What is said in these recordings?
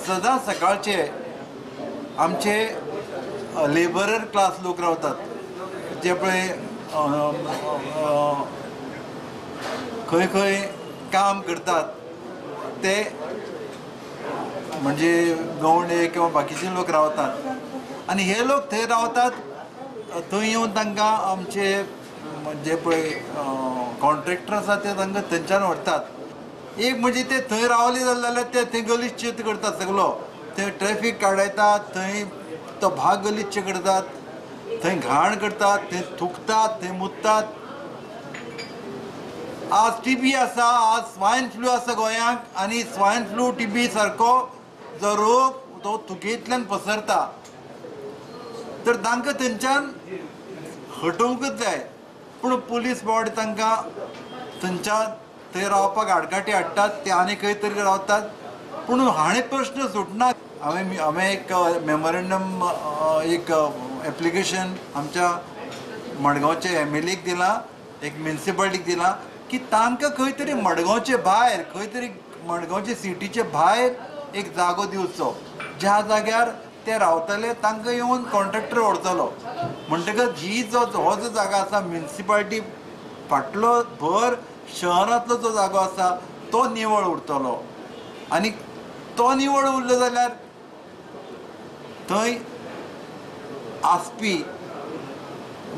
सदां सकाळचे आमचे लेबरर क्लास लोक रावतात, जे पळय खंय खंय काम करतात ते म्हणजे गवंडे किंवा बाकीचे लोक रावतात आनी हे लोक थंय रावतात. थंय येवन तांकां आमचे जे पळय कॉन्ट्रॅक्टर आसा ते तांकां थंयच्यान व्हरतात. एक म्हणजे ते थंय रावले जाल्यार ते थंय गलिच्छ करतात सगलो, थंय ट्रॅफीक काडयतात, थंय तो भाग गलिच्छ करतात, थंय घाण करतात, थंय थुकतात, थंय मुततात. आज टीबी आसा, आज स्वायन फ्लू आसा गोंयांक आनी स्वायन फ्लू टीबी सारको जो रोग तो थुकेंतल्यान पसरता, तर तांकां थंयच्यान हटोवंकच जाय. पूण पुलीस बॉड तांकां थंयच्यान थंय रावपाक आडकाठी हाडटात, ते आनी खंय तरी रावतात. पूण हाणें प्रश्न सुटना. हांवें एक मेमोरेंडम, एक एप्लिकेशन आमच्या मडगांवचे एमएलएक दिलां, एक म्युनिसिपालिटीक दिलां की तांकां खंय तरी मडगांवचे भायर, खंय तरी मडगांवचे सिटीचे भायर एक जागो दिवचो, ज्या जाग्यार ते रावतले तांकां येवन कॉन्ट्रॅक्टर व्हरतलो. म्हणटकच ही जो हो जो जागो आसा म्युनिसिपालिटी फाटलो भर शहरांतलो जो जागो आसा तो निवळ उरतलो आनी तो निवळ उरलो जाल्यार थंय आसपी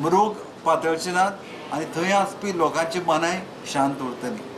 रोग पातळचे नात आनी थंय आसपी लोकांची मनाय शांत उरतली.